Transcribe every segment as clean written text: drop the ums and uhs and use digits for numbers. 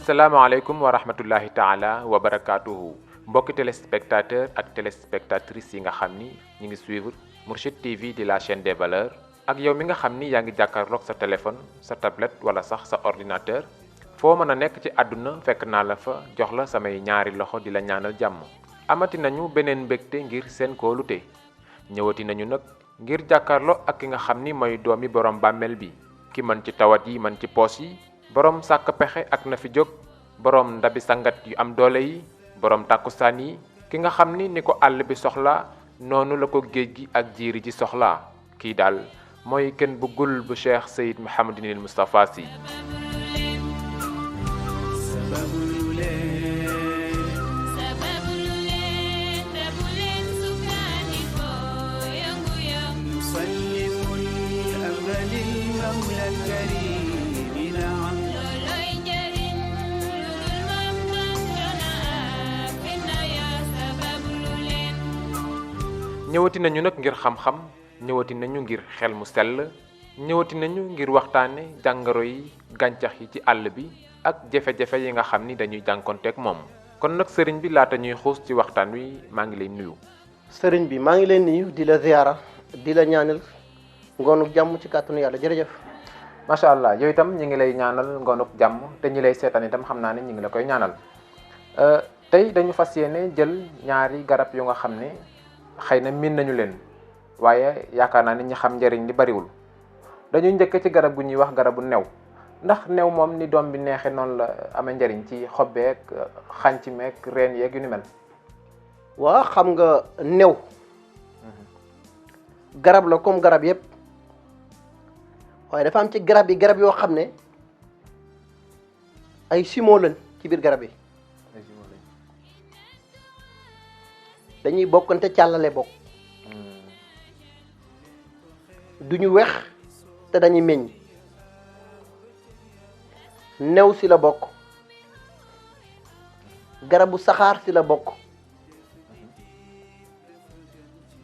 asalaamaaleykum wa rahmatullahi taala wa barakaatuhu mbokki téléspectateur ak téléspectatrices yi nga xam ni ñi ngi suivre Mourchid TV di la chaîne des valeurs ak yow mi nga xam ni yaa ngi jàkkaarloog sa téléphone sa tablette wala sax sa ordinateur foo mën a nekk ci àdduna fekk naa la fa jox la samay ñaari loxo di la ñaanal jàmm amati nañu beneen mbégte ngir seen kóolute ñëwati nañu nag ngir jàkkaarloo ak ki nga xam ni mooy doomi borom bàmmeel bi ki mën ci tawat yi mën ci poos yi borom sàkk pexe ak na fi jóg borom ndabi sangat yu am doole yi borom tàkkusaan yi ki nga xam ni ko àll bi soxla noonu la ko géej gi ak jiiri ji soxla kii daal mooy kenn bu gul bu Cheikh Seyd Mouhamadinil Moustapha Sy ñëwati nañu nag ngir xam-xam ñëwati nañu ngir xel mu sell ñëwati nañu ngir waxtaane jàngoro yi gàncax yi ci àll bi ak jafe-jafe yi nga xam ni dañuy jànkonteeg moom kon nag sëriñ bi laata ñuy xuus ci waxtaan wi maa ngi lay nuyu. sëriñ bi maa ngi leen nuyu di la ziyaara di la ñaanal ngoonu jàmm ci kàttanu yàlla jërëjëf. macha allah yow itam ñi ngi lay ñaanal ngoonu jàmm te ñi lay seetaan itam xam naa ne ñi ngi la koy ñaanal tey dañu fas yéene jël ñaari garab yu nga xam ne xëy na miin nañu leen waaye yaakaar naa ni ñi xam njëriñ li bariwul dañuy njëkk ci garab gu ñuy wax garabu new ndax new moom ni doom bi neexee noonu la amee njëriñ ci xob beeg xànc meeg reen yeeg yu ni mel. waa xam nga new garab la comme garab yépp waaye dafa am ci garab yi garab yoo xam ne ay simo lañ ci biir garab yi dañuy bokkante càllale bokk duñu wex te dañuy meññ new si la bokk garabu saxaar si la bokk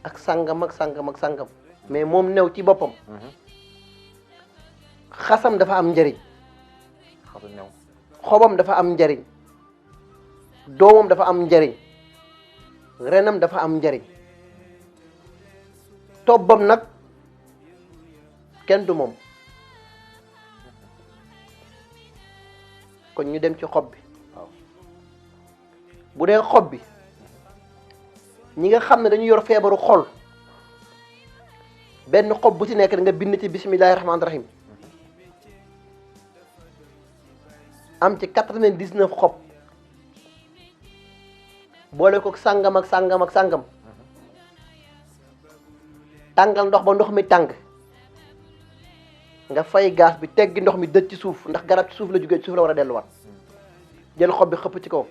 ak sàngam ak sàngam ak sàngam mais moom new ci boppam xasam dafa am njëriñ xobam dafa am njëriñ doomam dafa am njëriñ renam dafa am njëriñ tobbam nag kenn du moom kon ñu dem ci xob bi bu dee xob bi ñi nga xam ne dañu yor feebaru xol benn xob bu ci nekk da nga bind ci bismillahi rahmaani rahim am ci 99 xob boole ko sàngam ak sàngam ak sàngam tàngal ndox ba ndox mi tàng nga fay gaz bi teggi ndox mi dëj ci suuf ndax garab ci suuf la jógee ci suuf la war a delluwaat jël xob bi xëpp ci kaw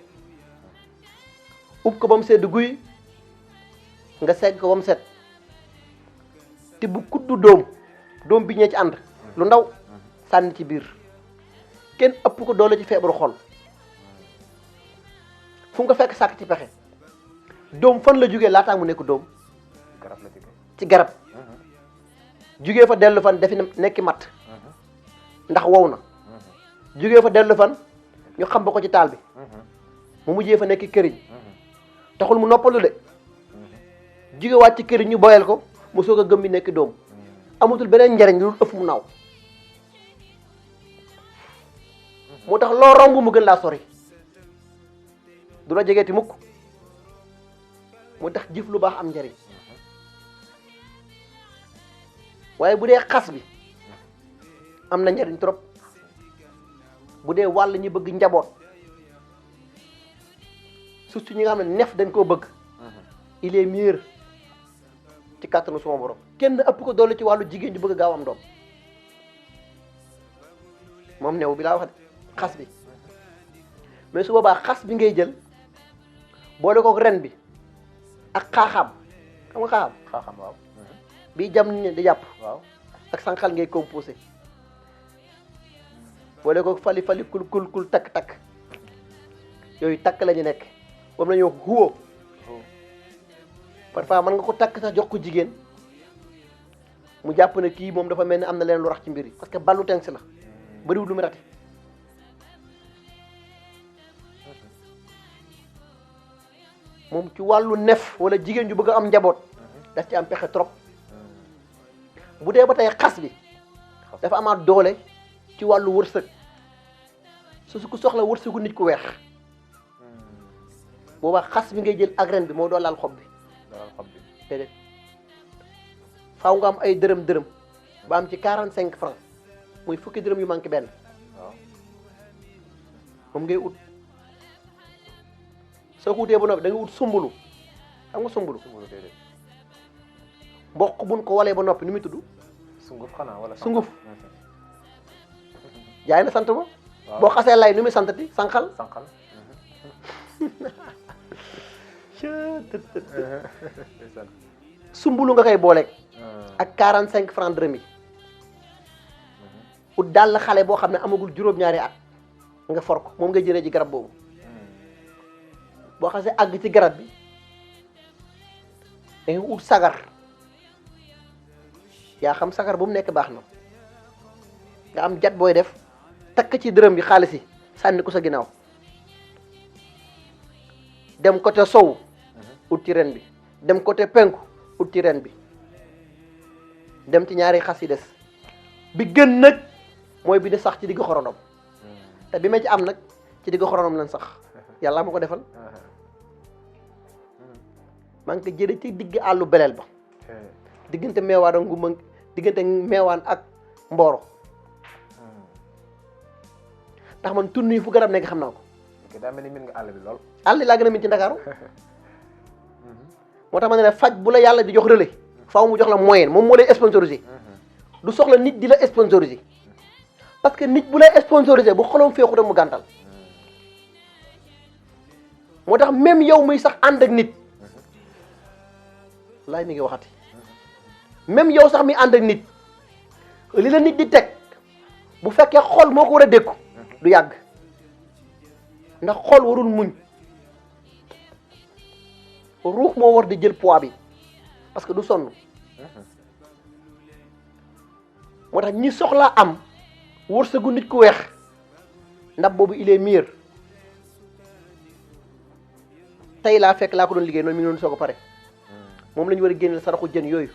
ub ko ba mu sedd guy nga segg ko ba mu set te bu kuddu doom bi ñee ci ànd lu ndaw sànni ci biir kenn ëpp ko doole ci feebaru xol fu nga fekk sàkk ci pexe doom fan la jógee laataa mu nekk doom ci garab jógee fa dellu fan defi nekki matt ndax wow na jógee fa dellu fan ñu xam ba ko ci taal bi mu mujjee fa nekk këriñ taxul mu noppalu de jóge waat ci këriñ ñu boyal ko mu soog a gëm bi nekk doom amatul beneen njariñ lu ëff mu naaw moo tax loo romb mu gën laa sori du la jegeeti mukk moo tax jëf lu baax am njariñ waaye bu dee xas bi am na njariñ trop bu dee wàll ñi bëgg njaboot surtout ñi nga xam ne nef dañ koo bëgg il est meilleur ci kàttanu suma borom kenn ëpp ko doole ci wàllu jigéen ñu bëgg gaaw am doom moom new bi laa wax de xas bi mais su boobaa xas bi ngay jël boole kook ren bi ak xaaxaam xam nga xaaxam waaw bii jam ni di jàpp waaw ak sànqal ngay composé boole kook fali kul takk yooyu takk la ñu nekk moom la ñuy wax huwo parfois mën nga ko takk sax jox ko jigéen mu jàpp ne kii moom dafa mel ni am na leen lu rax ci mbir yi parce que ballu teng si la bëriwul lu mu rate moom ci wàllu nef wala jigéen ju bëgg a am njaboot daf ci am pexe trop bu dee ba tey xas bi dafa amaat doole ci wàllu wërsëg su ku soxla wërsëgu nit ku weex boobaa xas bi ngay jël ak ren bi moo doon laal xob bi déedéet faaw nga am ay dërëm ba am ci 45 francs muy fukki dërëm yu manqué benn moom ngay ut soo ko utee ba noppi da nga ut sumbulu xam nga sumbulu mboq buñ ko walee ba noppi nu muy tudd sunguf xanaa wala sunguf jaay na sant ma boo xasee lay nu muy santati sànqal sumbulu nga koy booleeg ak 45 francs dërëm yi ut daal la xale boo xam ne amagul juróom-ñaari at nga for ko moom ngay jëlee ci garab boobu boo xasee àgg ci garab bi da nga ut sagar yaa xam sagar bu mu nekk baax na nga am jat booy def takk ci dërëm bi xaalis yi sànni ko sa ginnaaw dem côté sow ut ci ren bi dem côté penku ut ci ren bi dem ci ñaari xas yi des bi gën nag mooy bi de sax ci digg xorondom te bi ma ci am nag ci digg xorondom lan sax yàlla ma ko defal maa ngi ko jëlee ci digg àllu beleel ba diggante meewaan ak ngumba diggante meewaan ak mbooro ndax man tund yi fu garab nekk xam naa ko daa mel ni min nga àll bi lool àll laa gën a min ci Ndakaaru moo tax ma ne la faj bu la yàlla di jox relais faaw mu jox la moyen moom moo lay sponsorisé du soxla nit di la sponsorisé parce que nit bu lay sponsorisé bu xolom feexuta mu gàntal moo tax même yow muy sax ànd ak nit laay mi ngi waxati même yow sax mi ànd ak nit li la nit di teg bu fekkee xol moo ko war a dékku du yàgg ndax xol warul muñ ruux moo war di jël poids bi parce que du sonn moo tax ñi soxlaa am wërsëgu nit ku weex ndab boobu il est meilleur tey laa fekk laa ko doon liggéey noonu mi ngi doon soo ko pare moom la ñu war a génneel saraxu jën yooyu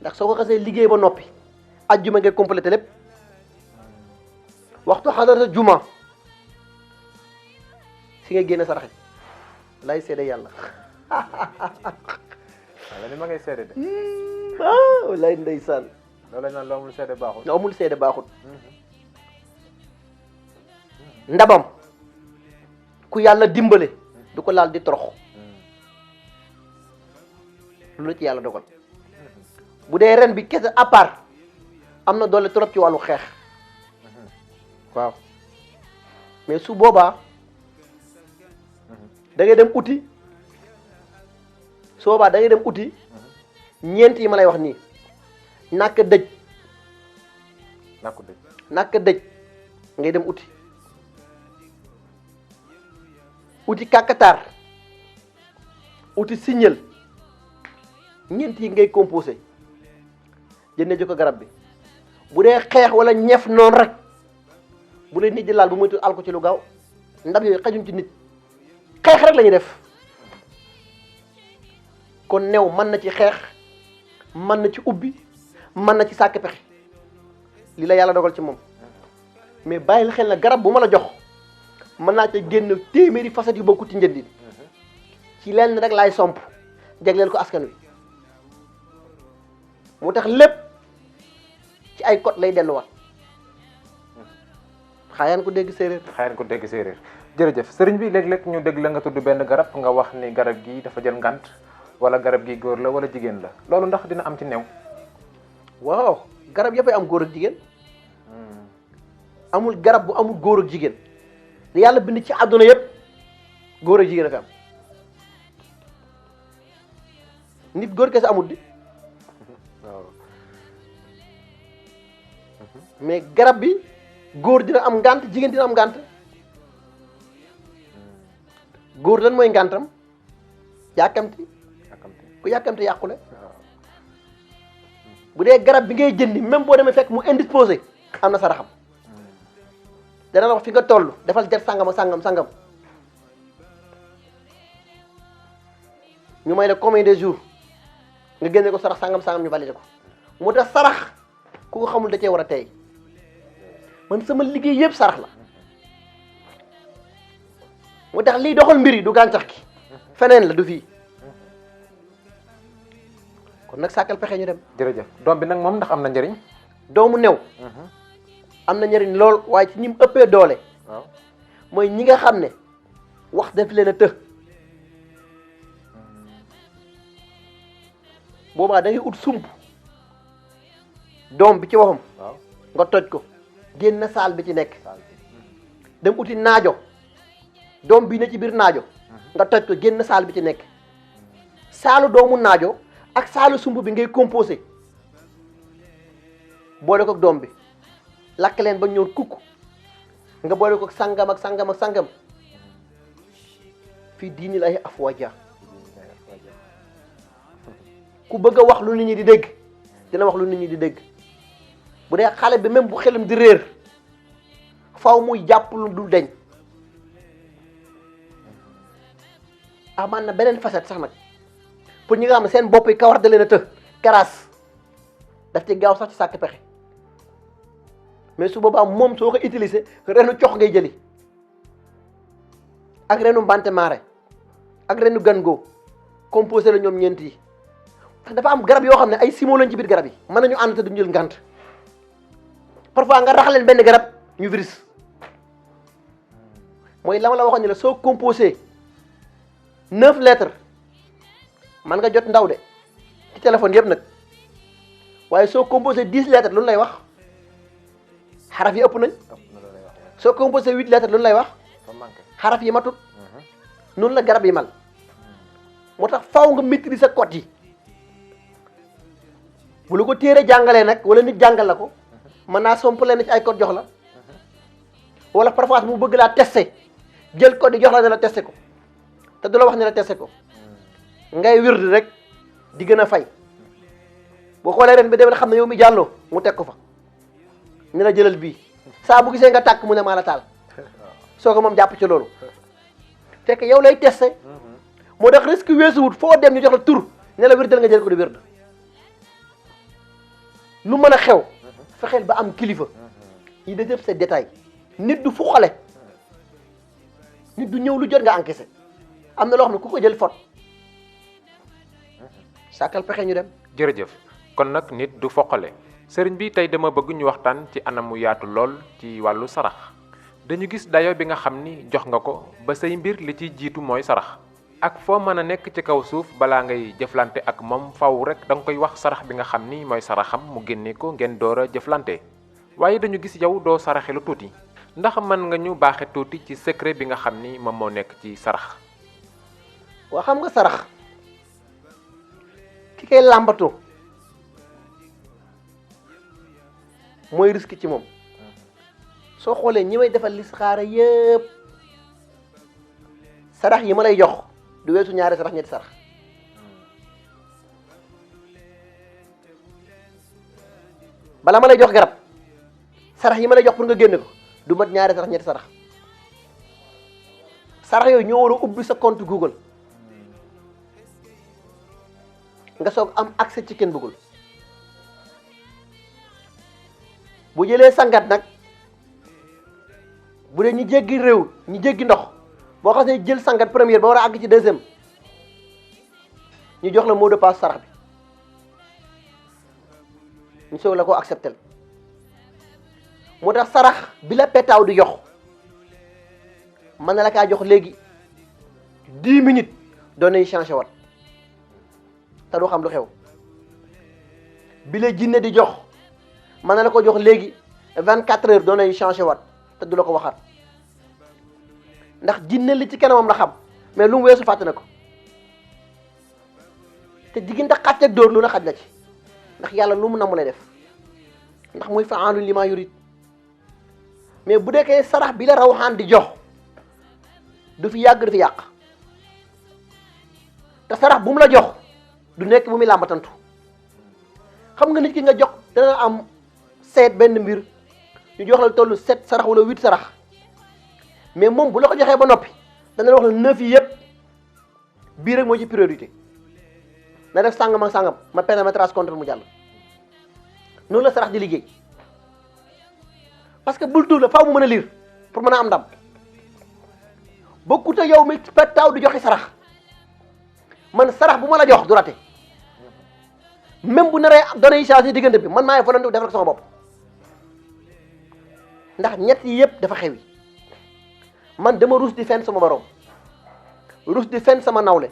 ndax soo ko xasee liggéey ba noppi ajjuma ngay complété lépp waxtu xadarata juma si nga génne saraxe lay seede yàlla wala ni ma ngay seede de wallaay ndeysaan loolu lañ naan loo amul seede baaxul amul seede baaxut ndabam ku yàlla dimbale du ko laal di torox lu la ci yàlla dogal bu dee ren bi kese à part am na doole trop ci wàllu xeex waaw mais su boobaa da ngay dem uti su boobaa da ngay dem uti ñeent yi ma lay wax nii nàkk dëj nàkk dëj ngay dem uti kàkkataar uti signal ñeent yi ngay composé jëndee ji ko garab bi bu dee xeex wala ñeef noonu rek bu leen nit di laal bu muy al ko ci lu gaaw ndab yooyu xajuñ ci nit xeex rek la ñuy def kon new mën na ci xeex mën na ci ubbi mën na ci sàkk pexe li la yàlla dogal ci moom mais bàyyil xel na garab bu ma la jox mën naa ca génn téeméeri facettes yu bokkut ci njëndin ci lenn rek laay somp jagleel ko askan wi moo tax lépp ci ay code lay delluwaat xaayaan ko dégg séeréer jërëjëf sëriñ bi léeg-léeg ñu dégg la nga tudd benn garab nga wax ni garab gi dafa jël ngant wala garab gi góor la wala jigéen la loolu ndax dina am ci new waaw garab yëppay am góor ak jigéen amul garab bu amul góor ak jigéen li yàlla bind ci àdduna yëpp góor ak jigéen a fi am nit góor kese amul di waaw mais garab bi góor dina am ngànt jigéen dina am ngànt góor lan mooy ngàntam yàkkamti ku yàkkamti yàqule bu dee garab bi ngay jëndi même boo demee fekk mu indisposé am na saraxam dana la wax fi nga toll defal jar sangam ak sangam ñu may la combien de jours nga génne ko sarax sangam ñu validé ko moo tax sarax ku ko xamul da cee war a tey man sama liggéey yëpp sarax la moo tax liy doxal mbir yi du gàncax gi feneen la du fii kon nag sàkkal pexe ñu dem. jërëjëf doom bi nag moom ndax am na njëriñ. doomu new am na njëriñ lool waaye ci ñi mu ëppee doole. waaw mooy ñi nga xam ne wax def leen a të. boobaa da ngay ut sump doom bi ci waxam. waaw nga toj ko génn saal bi ci nekk. dem uti naajo doom bi ne ci biir naajo. nga toj ko génn saal bi ci nekk. saalu doomu naajo ak saalu sump bi ngay composé boole ko doom bi lakk leen ba ñëw kukk nga boole ko sangam ak sangam ak sangam fii diini lay afwaja ku bëgg a wax lu nit ñi di dégg dina wax lu nit ñi di dégg bu dee xale bi même bu xelam di réer faw muy jàpp lu dul deñ amaan na beneen facette sax nag pour ñi nga xam ne seen bopp yi kawar da leen a të karaas daf ci gaaw sax ci sàkk pexe mais su boobaa moom soo ko utilisé renu cox ngay jëli ak renu mbante maare ak renu gangoo composé la ñoom ñeent yi ndax dafa am garab yoo xam ne ay simo lañ ci biir garab yi mën nañu ànd te duñu jël ngant parfois nga rax leen benn garab ñu virus mooy la ma la waxoon ne la soo composé 9 lettres man nga jot ndaw de ci téléphone yëpp nag waaye soo composé 10 lettres lu lay wax xaraf yi ëpp nañ soo composé 8 lettres lu lay wax xaraf yi matut noonu la garab yi mal moo tax faw nga maîtriser code yi bu la ko téere jàngalee nag wala nit jàngal la ko mën naa sompale na ci ay code jox la wala parfois mu bëgg laa testé jël code yi jox la ne la testé ko te du la wax ne la testé ko ngay wirdu rek di gën a fay boo xoolee ren bi dem xam ne yow mi jàlloo mu teg ko fa ni la jëlal bii saa bu gisee nga tàkk mu ne maa la taal soo ko moom jàpp ci loolu fekk yow lay testé moo tax risque weesuwut foo dem ñu jox la tur ne la wirdal nga jël ko di wird lu mën a xew fexeel ba am kilifa yi da jëpp ces détails nit du fu xale nit du ñëw lu jot nga encaissé am na loo xam ne ku ko jël fot sàkkal pexe ñu dem. jërëjëf kon nag nit du foqale sëriñ bi tey dama bëgg ñu waxtaan ci anamu yaatu lool ci wàllu sarax dañu gis dayo bi nga xam ni jox nga ko ba say mbir li ciy jiitu mooy sarax ak foo mën a nekk ci kaw suuf balaa ngay jëflante ak moom faw rek da nga koy wax sarax bi nga xam ni mooy saraxam mu génne ko ngeen door a jëflante waaye dañu gis yow doo saraxe lu tuuti ndax mën nga ñu baaxe tuuti ci secret bi nga xam ni moom moo nekk ci sarax. waa xam nga sarax ki koy làmbatu mooy risque ci moom soo xoolee ñi may defal listixaara yëpp sarax yi ma lay jox du weesu ñaari sarax ñetti sarax bala ma lay jox garab sarax yi ma lay jox pour nga génne ko du mat ñaari sarax ñetti sarax sarax yooyu ñoo war a ubbi sa compte Google nga soog am accès ci kenn bëggul bu jëlee sangat nag bu dee ñu jéggi réew ñu jéggi ndox boo xam ne jël sangat première ba war a àgg ci deuxième ñu jox la mot de passe sarax bi ñu soog la ko accepté moo tax sarax bi la petaaw di jox mën na la kaa jox léegi 10 minutes doon nañu changé wat te du xam lu xew bi la jinne di jox mën na la ko jox léegi 24 heures doon nañu changé wat te du la ko waxaat ndax jinne li ci kanamam la xam mais lu mu weesu fàtte na ko te diggante xàcc ak dóor lu na xaj na ci ndax yàlla lu mu na mu lay def ndax muy fa'aalu limaa yurid mais bu deekee sarax bi la rawxaan di jox du fi yàgg du fi yàq te sarax bu mu la jox du nekk bu muy làmbatantu xam nga nit ki nga jox dana am seet benn mbir ñu jox la tollu 7 sarax wala 8 sarax mais moom bu la ko joxee ba noppi dana la wax ne 9 yi yëpp bii rek moo ci priorité na def sàngam ak sàngam ma pénétrage contre mu jàll noonu la sarax di liggéey parce que bul tuub la faaw mu mën a lire pour mën a am ndam bokkut ak yow mi pettaaw di joxe sarax man sarax bu ma la jox du raté même bu naree données yi changé diggante bi man maay volonté defal ko sama bopp ndax ñett yi yëpp dafa xewi man dama rus di fenn sama borom rus di fenn sama nawle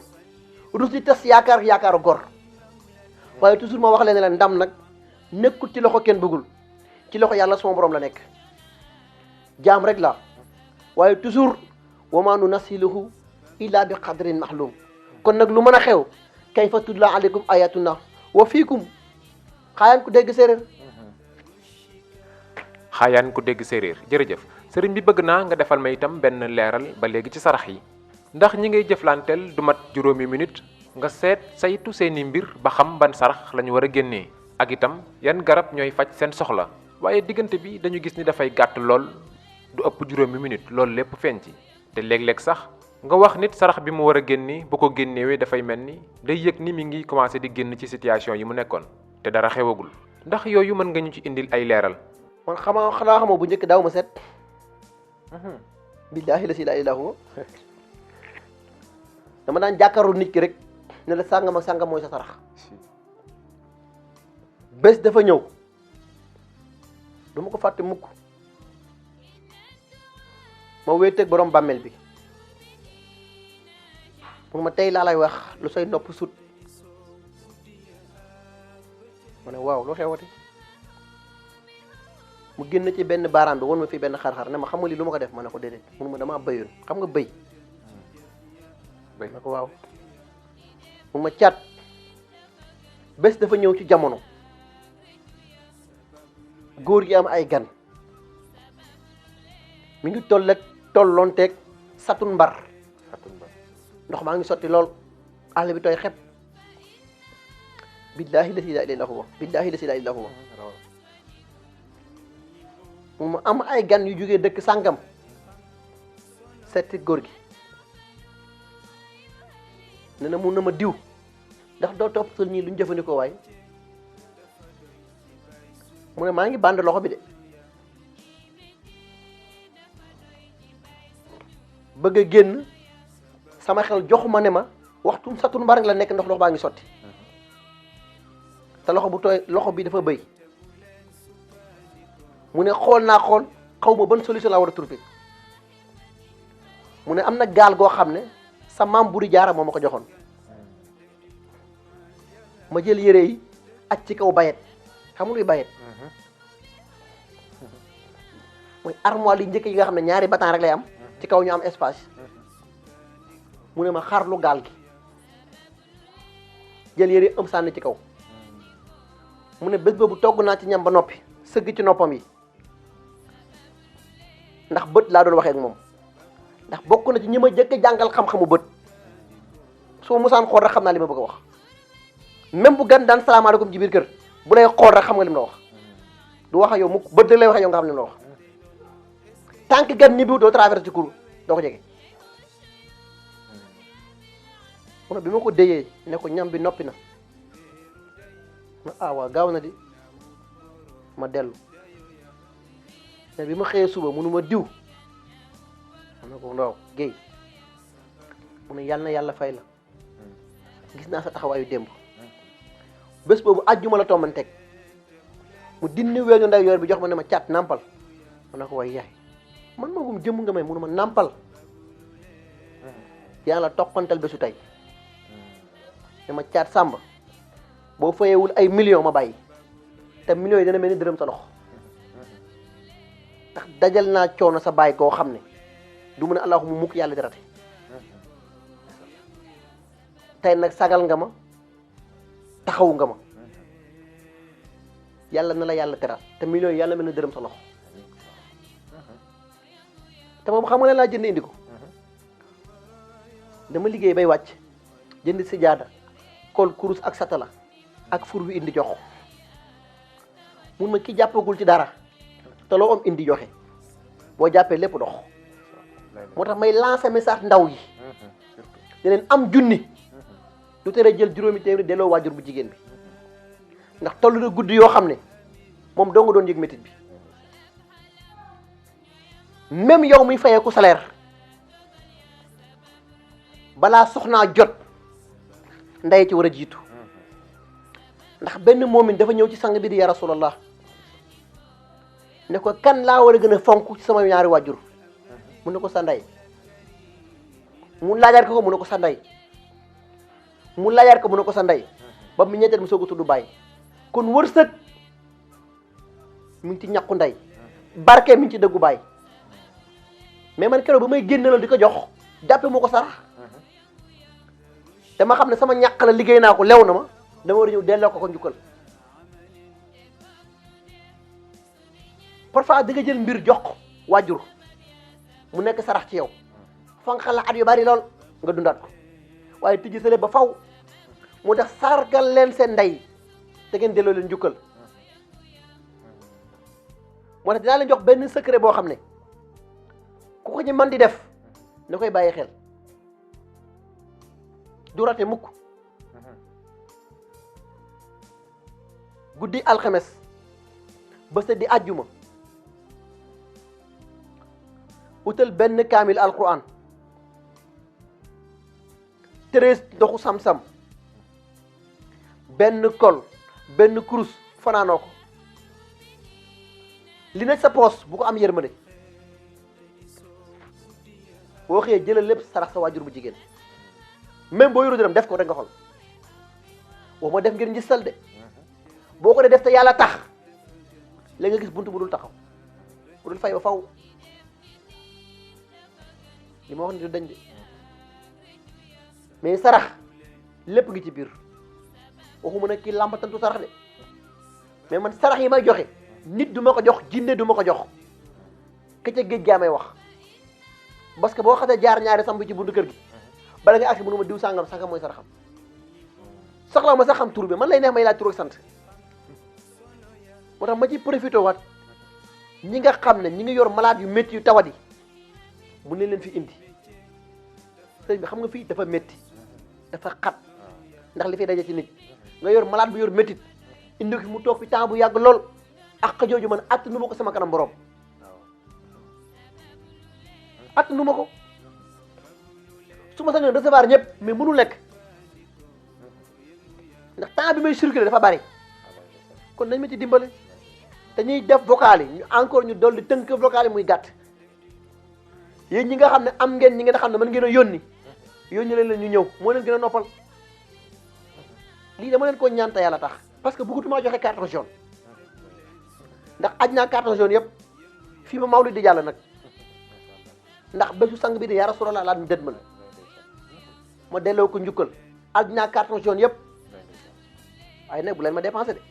rus di tas yaakaaru gor waaye toujours ma wax leen ne la ndam nag nekkul ci loxo kenn bëggul ci loxo yàlla sama borom la nekk jaam rek la waaye toujours wa ma nunasiluhu illa bi qadrin mahlum kon nag lu mën a xew kayfa tudla aleykum ayatuna wa fiikum xaayaan ku dégg séeréer xaayaan ku dégg séeréer jërëjëf sëriñ bi bëgg naa nga defal ma itam benn leeral ba léegi ci sarax yi ndax ñi ngay jëflanteel du mat juróomi minute nga seet saytu seeni mbir ba xam ban sarax lañu war a génnee ak itam yan garab ñooy faj seen soxla waaye diggante bi dañu gis ni dafay gàtt lool du ëpp juróomi minute loolu lépp feeñ ci te léeg-léeg sax nga wax nit sarax bi mu war a génne bu ko génnewee dafay mel ni day yëg ni mi ngi commencé di génn ci situation yi mu nekkoon te dara xewagul ndax yooyu mën nga ñu ci indil ay leeral. man xanaa bu njëkk daaw ma seet billaahi la ilaaha illaa huwa dama daan jàkkaarloo nit ki rek ne la sàngam ak sàngam mooy sa sarax bés dafa ñëw du ma ko fàtte mukk ma wéeteeg borom bàmmeel bi pour ma tey laa lay wax lu say nopp sut ma ne waaw lu xewati mu génn ci benn baaraam bi won ma fii benn xar-xar ne ma xam nga lii lu ma ko def ma ne ko déedéet mun ma damaa bëyoon xam nga bëy ma ko waaw mun ma caat bés dafa ñëw ci jamono góor gi am ay gan mi ngi tolloonteeg satun mbar ndox maa ngi sotti lool àll bi tooy xepp billaahi la ilaaha illa huwa billaahi la ilaaha illa huwa mu am ay gan yu jógee dëkk sàngam seeti góor gi ne na mun na ma diw ndax doo topp sal ñii lu ñu jëfandikoo waay mu ne maa ngi bànd loxo bi de bëgg a génn sama xel joxuma ne ma waxtu satun mbar la nekk ndox baa ngi sotti te loxo bu tooy loxo bi dafa bëy mu ne xool naa xool xaw ma ban solution laa war a trouver mu ne am na gaal goo xam ne sa maam buri jaara moo ma ko joxoon ma jël yére yi aj ci kaw bayet xam nga luy bayet mooy armoire yi njëkk yi nga xam ne ñaari batan rek lay am ci kaw ñu am espace mu ne ma xarlu gaal gi jël yére yi am sànni ci kaw mu ne bés boobu togg naa ci ñam ba noppi sëgg ci noppam yi ndax bët laa doon waxee ak moom ndax bokk na ci ñi ma jëkk jàngal xam-xamu bët su ma musaan xool rek xam naa li ma bëgg a wax même bu gan daan salaamaaleykum ci biir kër bu lay xool rek xam nga li mu la wax du wax ak yow mukk bët rek lay wax ak yow nga xam li mu la wax tant que gan ñi bi doo traversé ci kur doo ko jege mu ne bi ma ko déyee ne ko ñam bi noppi na waaw gaaw na di ma dellu mais bi ma xëyee suba munu ma diw ma ne ko ndaw géey mu ne yàlla na yàlla fay la gis naa sa taxawaayu démb bés boobu àjjuma la tombanteeg mu dinni weeñu nday yoor bi jox ma ne ma caat nàmpal ma ne ko way yaay man magum jëmm nga may munu ma nàmpal yàlla toqantal bésu tey ne ma caat sàmba boo fayewul ay millions ma bàyyi te millions yi dana mel ni dërëm sa loxo ndax dajal naa coono sa bàyyi koo xam ne du mu ne allahuma mukk yàlla di rate tey nag sagal nga ma taxawu nga ma yàlla na la yàlla teral te millions yi yàlla mel ni dërëm sa loxo te moom xam nga ne laa jënd indi ko dama liggéey bay wàcc jënd sijaada kol kurus ak satala ak fur bi indi jox mun ma ki jàppagul ci dara te loo am indi joxe boo jàppee lépp dox moo tax may lancer message ndaw yi ne leen am junni du tere jël juróomi téeméer delloo waajur bu jigéen bi ndax toll na guddi yoo xam ne moom doo nga doon yëg métit bi même yow mi fayeeku salaire balaa soxnaa jot ndey ci war a jiitu ndax benn moomin dafa ñëw ci sang bi di ya rasulallah ne ko kan laa war a gën a fonk ci sama ñaari waajur mu ne ko sa ndey mu laajaat ko mu ne ko sa ndey mu laajaat ko mu ne ko sa ndey ba mu ñetteel mu soog a tudd bàyyi kon wërsëg mi ngi ci ñàkku ndey barke mi ngi ci dëggu bàyyi mais man keroog ba may génnalal di ko jox jàppe moo ko sarax dama xam ne sama ñàkk la liggéey naa ko lew na ma dama war a ñëw delloo ko njukkal parfois di nga jël mbir jox ko waajur mu nekk sarax ci yow fanqal la at yu bari lool nga dundaat ko waaye tijji sale ba faw mu tax sargal leen seen ndey te ngeen delloo leen njukkal moo tax dinaa leen jox benn secret boo xam ne ku ko ñu mën di def na koy bàyyi xel du rate mukk guddi alxames ba sa di àjjuma utal benn kaamil alquran 13 ndoxu sam-sam benn kol benn kurus fanaanoo ko li nekk sa poos bu ko am yërmande boo xëyee jëlal lépp sarax sa waajur bu jigéen même boo yoru dërëm def ko rek nga xool wax ma def ngir njëstal de boo ko dee def te yàlla tax la nga gis buntu bu dul taxaw bu dul fay ba faw li ma wax ni du dañ de mais sarax lépp ngi ci biir waxuma nag kii làmbatantu sarax de mais man sarax yi may joxe nit du ma ko jox jinne du ma ko jox ka ca géej gaa may wax parce que boo xasee jaar ñaari samp ci buntu kër gi bala nga agsi mënu ma diw sàngam sàngam mooy saraxam soxla ma sax xam tur bi man lay neex may laaj tur ak sant moo tax ma ci profité waat ñi nga xam ne ñi ngi yor malade yu métti yu tawat yi mu ne leen fi indi sëñ bi xam nga fii dafa métti dafa xat ndax li fay daje ci nit nga yor malade bu yor métit indi ko fi mu toog fi temps bu yàgg lool ak jooju man att nu ma ko sama kanam borom att nu ma ko su ma sañoon recevoir ñëpp mais mënul nekk ndax temps bi may circuler dafa bari kon nañ ma ci dimbale te ñuy def vocal yi ñu encore ñu dolli tënk vocal yi muy gàtt yéen ñi nga xam ne am ngeen ñi nga xam ne mën ngeen a yónni leen ñu ñëw moo leen gën a noppal lii dama leen ko ñaan te yàlla tax parce que bëggatuma joxe carton jaune ndax aj naa carton jaune yëpp fii ma mawlid di jàll nag ndax bésu sang bi di yaa Rasulallah laa ñu dëdmal ma delloo ko njukkal aj naa carton jaune yëpp waaye nag bu leen ma dépensé de.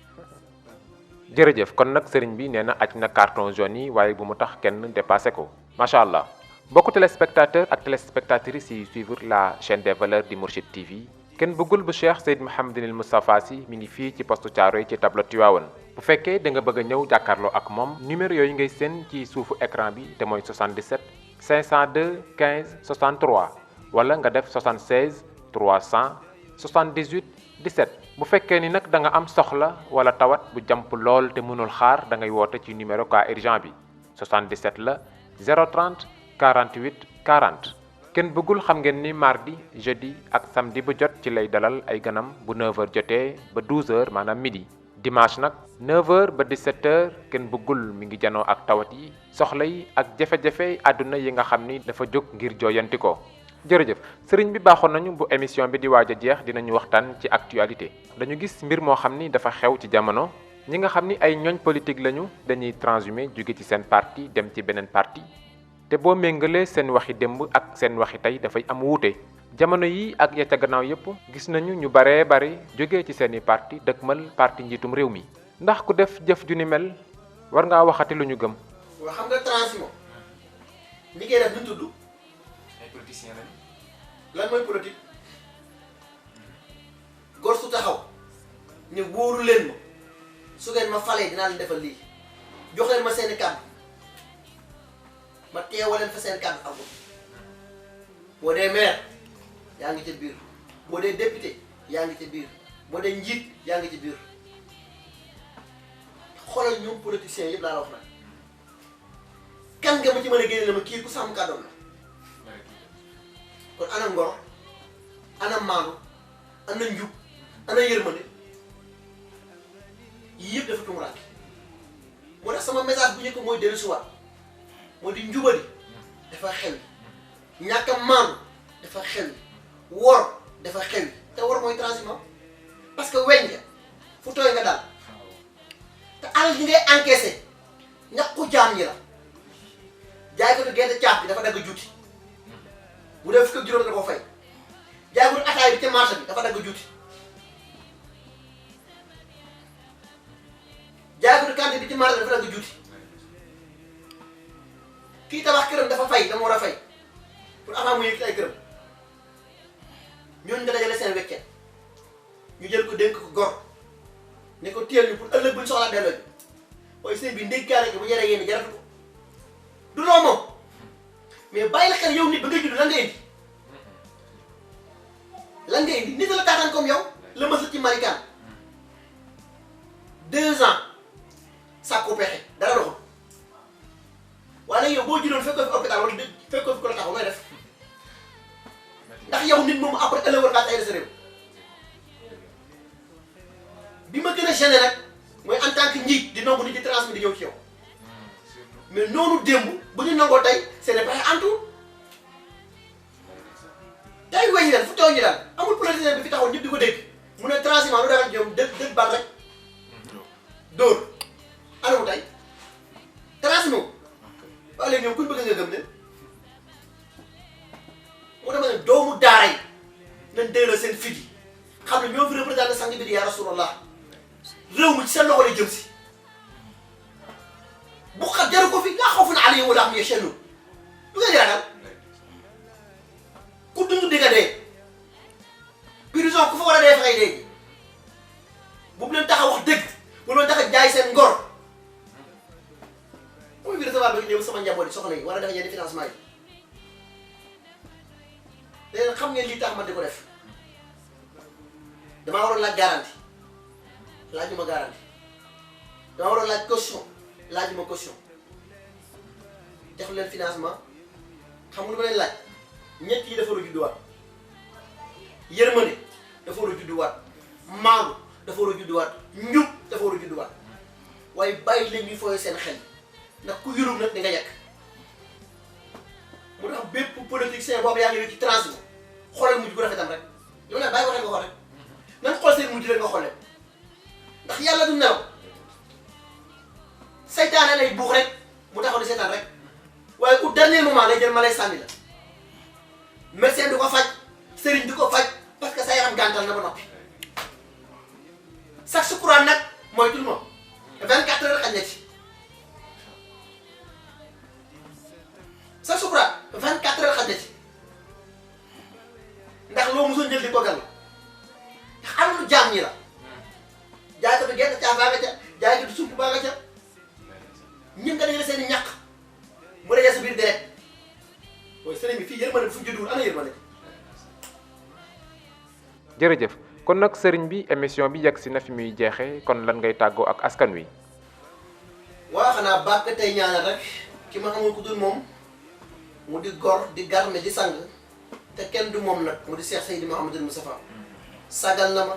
jërëjëf kon nag sëriñ bi nee na aj na carton jaune yi waaye bu mu tax kenn dépassé ko macha allah mbokku téléspectateur ak téléspectatrices yi suivre la chaîne des valeurs di Mourchid TV kenn bëggul bu Cheikh Seyd Mouhamadinil Moustapha Sy mi ngi fii ci poste Thiaroye ci tableau Tivaouane bu fekkee da nga bëgg a ñëw jàkkaarloo ak moom numéro yooyu ngay seen ci suufu écran bi te mooy 77 502 15 63 wala nga def 76 300 78 17 bu fekkee ni nag da nga am soxla wala tawat bu jàmp lool te mënul xaar da ngay woote ci numéro cas urgent bi 77 la 030 48 40 kenn bëggul xam ngeen ni mardi jeudi ak samedi bu jot ci lay dalal ay ganam bu 9h jotee ba 12h maanaam midi dimanche nag 9h ba 17h kenn bëggul mi ngi janoo ak tawat yi soxla yi ak jafe-jafe àdduna yi nga xam ni dafa jóg ngir jooyanti ko jërëjëf sëriñ bi baaxoon nañu bu émission bi di waaj a jeex dinañu waxtaan ci actualité dañu gis mbir moo xam ni dafa xew ci jamono ñi nga xam ni ay ñooñ politique lañu dañuy transhumé jóge ci seen parti dem ci beneen parti te boo méngalee seen waxi démb ak seen waxi tey dafay am wuute jamono yi ak ya ca gannaaw yépp gis nañu ñu baree bari jóge ci seeni parti dëkkmal parti njiitum réew mi ndax ku def jëf ju ni mel war ngaa waxati lu ñu gëm. waaw xam nga transhumé li ngay def ñu tudd ay politiciens lañu. lan mooy politique gor su taxaw ne wóoru leen ma su ngeen ma falee dinaa leen defal lii jox leen ma seeni kàddu ma teewaleen fa seen kàddu amul boo dee maire yaa ngi ca biir boo dee député yaa ngi ci biir boo dee njiit yaa ngi ci biir xoolal ñoom politiciens yëpp laa la wax nag kan nga ma ci mën a génne la ma kii ku sàmm kàddoom la kon ana ngor ana maandu ana njub ana yërmande yii yëpp dafa tumuraanke moo tax sama message bu njëkk mooy dellu si waat moo di njubadi dafa xew ñàkk a maandu dafa xew wor dafa xew te wor mooy transhumant parce que weñ nga fu tooy nga daal te alal gi ngay encaissé ñàkku jaam ñi la jaay ko gerte caaf bi dafa dagg juuti bu dee fukk ak juróom da ko fay jaay ko ataay bi ca marché bi dafa dagg juuti jaay ko kante bi ci marché bi dafa dagg juuti kii tabax këram dafa fay dama war a fay pour avant mu yëkkati ay këram ñooñu nga dajale seen weccet ñu jël ko dénk ko gor ne ko téel ñu pour ëllëg buñ soxlaa delloo ji waaye sëñ bi ndénkaane gi bu jaree yéen jaratu ko du loo moom mais bàyyi la xel yow nit ba nga judd lan nga indi lan nga indi nit la taataan comme yow la mësal ci marikaan 2 ans sàkku pexe dara doxul waaye nag yow boo juddoon fekkoo fi hôpital wala fekkoo fi ko la taxaw ngay def ndax yow nit moom après ëllëg war ngaa tay sa réew bi ma gën a gêné nag mooy en tant que njiit di nangu nit di transmettre di ñëw ci yow mais noonu démb bu ñu nangoo tey seen i pexe antu tey weñ leen fu tooy ñu daal amul politicien bi fi taxaw ñëpp di ko dégg mu ne transhumant lu dara ñoom dëgg bal rek dóor anamu tey transhumant waaye léegi ñoom kuñ bëgg nga gëm ne moo dama ne doomu daara yi nañ delloo seen fit yi xam ne ñoo fi représenté sang bi di yaa rasulallah réew mi ci seen loxo lay jëm si bu xa jaru ko fi laa xawfun alayhim wa laa hum yahzanun lu ngeen di ragal ku dund di nga dee prison ku fa war a dee fa ngay dee bu mu leen tax a wax dëgg bu mu leen tax a jaay seen ngor mooy bi recevoir ba ñëw sama njaboot yi soxna yi war a def yenn financement yi léegi xam ngeen lii tax man di ko def damaa waroon laaj garantie laajuma garantie damaa waroon laaj caution laajuma caution def leen financement xam nga lu ma leen laaj ñett yi dafa war a judduwaat yërmande dafa war a judduwaat maandu dafa war a judduwaat njub dafa war a judduwaat waaye bàyyi leen ñuy fooyee seen xel ndax ku yurub nag di nga yàq mu tax bépp politicien boobu yaa ngi ci transhumé xoolal mujj gu rafetam rek li ma ne bàyyi waxee nga xool rek nan xool seen mujj rek nga xool leen ndax yàlla du nelaw saytaane lay buux rek mu taxaw di seetaan rek waaye au dernier moment lay jël ma lay sànni la médecin du ko faj sëriñ du ko faj parce que sa yaram gàntal na ba noppi sax sukuraan nag mooy tout le monde 24 heures xañ na ci sax sukuraan 24 heures xañ na ci ndax loo mosoon jël di ko gal ndax alalu jaam ñi la jaay ko fi gerte caaf baa nga ca jaay ko fi sump baa nga ca ñun nga dajale seen i ñàq mu dajale sa biir deret mooy sëriñ bi fii yërmande bi fu mu judduwul ana yërmande. jërëjëf kon nag sëriñ bi émission bi yegg si na fi muy jeexee kon lan ngay tàggoo ak askan wi. waaw xanaa bàkk tey ñaanal rek ki ma xamul ku dul moom mu di gor di garme di sang te kenn du moom nag mu di Cheikh Seydi Mouhamadul Moustapha sagal na ma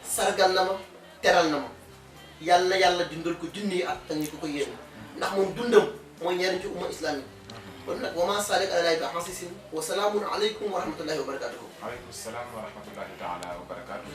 sargal na ma teral na ma yàlla na yàlla dundal ko junni at te ñu ko yéene ndax moom dundam mooy ñeeriñ ci umma islamique kon nag wa maa saalik ala bi hasisin wa salaamun aleykum wa rahmatullahi wa barakatuhu. waaleykum salaam wa rahmatullahi taala wa barakatuhu.